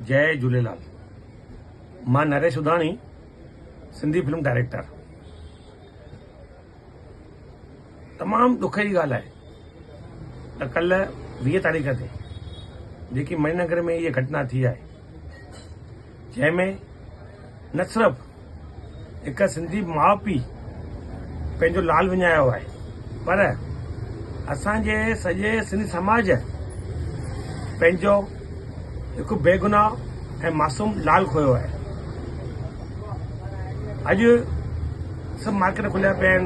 جئي جهوليلال مان Naresh Adhani Sindhi film director تمام ڏک جي ڳالهه آهي ته ڪلهه 20 تاريخ تي جيڪي مڻي نگر ۾ هيء گهٽنا ٿي آهي جنهن ۾ نه صرف هڪ سنڌي ماء پيء پنهنجو لال وڃايو آهي پر اسان جي سڄي سنڌي سماج پنهنجو هڪ بيگناهه ۽ معصوم لال کويو آهي. اڄ سڀ مارڪيٽ کليا پيا آهن،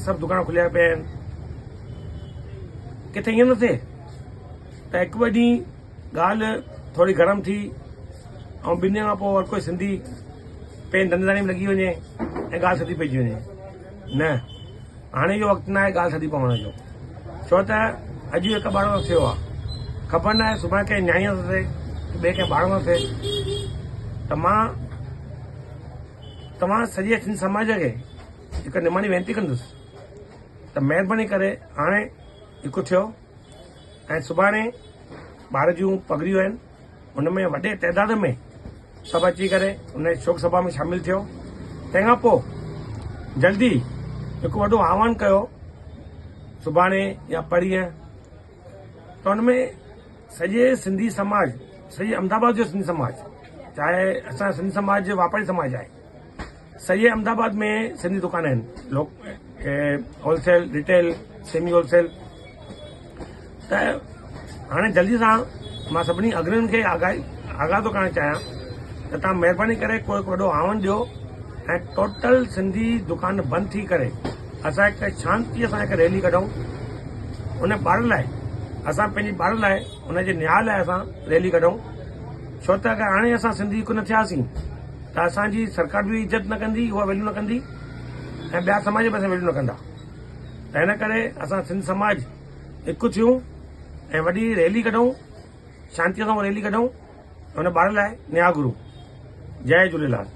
سڀ دڪان کليا پيا آهن، ڪٿي ائين نه ٿئي ته هڪ ٻه ڏينهن ڳالهه ٿوري گرم ٿي ۽ ٻن ڏينهن کان پوء هر ڪوئي سنڌي پنهنجي ڌنڌي ڌاڻي ۾ لڳي وڃي ۽ ڳالهه ٿڌي پئجي وڃي. نه هاڻي اهو وقت ناهي ڳالهه ٿڌي پوڻ جو، ڇو ته اڄ هڪ ٻار سان ٿيو آهي، خبر ناهي سڀاڻي ڪنهن نياڻيء سان ٿئي ڪي ٻئي ڪنهن ٻار سان ٿئي. ته مان توهان سڄي سنڌي سماج کي هڪ نماڻي وينتي ڪندس ته مهرباني ڪري هاڻي هڪ ٿيو ۽ سڀاڻي ٻار جون پڳڙيون آهن ان ۾ وڏي تعداد ۾ سڀ اچي ڪري ان شوڪ سڀا ۾ شامل ٿيو. تنهن کان پوء جلدي هڪ وڏو آهوان ڪيو سڀاڻي يا پرينء ته ان ۾ سڄي سنڌي سماج سڄي احمد آباد جو سنڌي سماج چاهي اسان سنڌي سماج واپاري سماج آهي سڄي احمد آباد ۾ سنڌي دڪان آهن لوڪ هول سيل ريٽيل سيمي هول سيل ته هاڻي جلدي سان مان سڀني اڳرين کي آگاهي آگاهه ٿو ڪرڻ چاهيان ته تان مهرباني ڪري ڪو هڪ وڏو آون ڏيو ۽ ٽوٽل سنڌي دڪان بند ٿي ڪري اسان هڪ شانتي سان هڪ ريلي ڪڍون ان ٻار لاء اسان پنهنجي ٻار لاء ان جي نياء لاء اسان ريلي ڪڍون ڇو ته اگر هاڻي اسان سنڌي هڪ نه ٿياسين ته اسان جي سرڪار به عزت نه ڪندي اها ويليو نه ڪندي ۽ ٻيا سماج به اسان ويليو نه ڪندا ته هن ڪري اسان سنڌ سماج هڪ ٿيون ۽ وڏي ريلي ڪڍون شانتي سان ريلي ڪڍون ان ٻار لاء نياء گهرون جئي جهوليلال.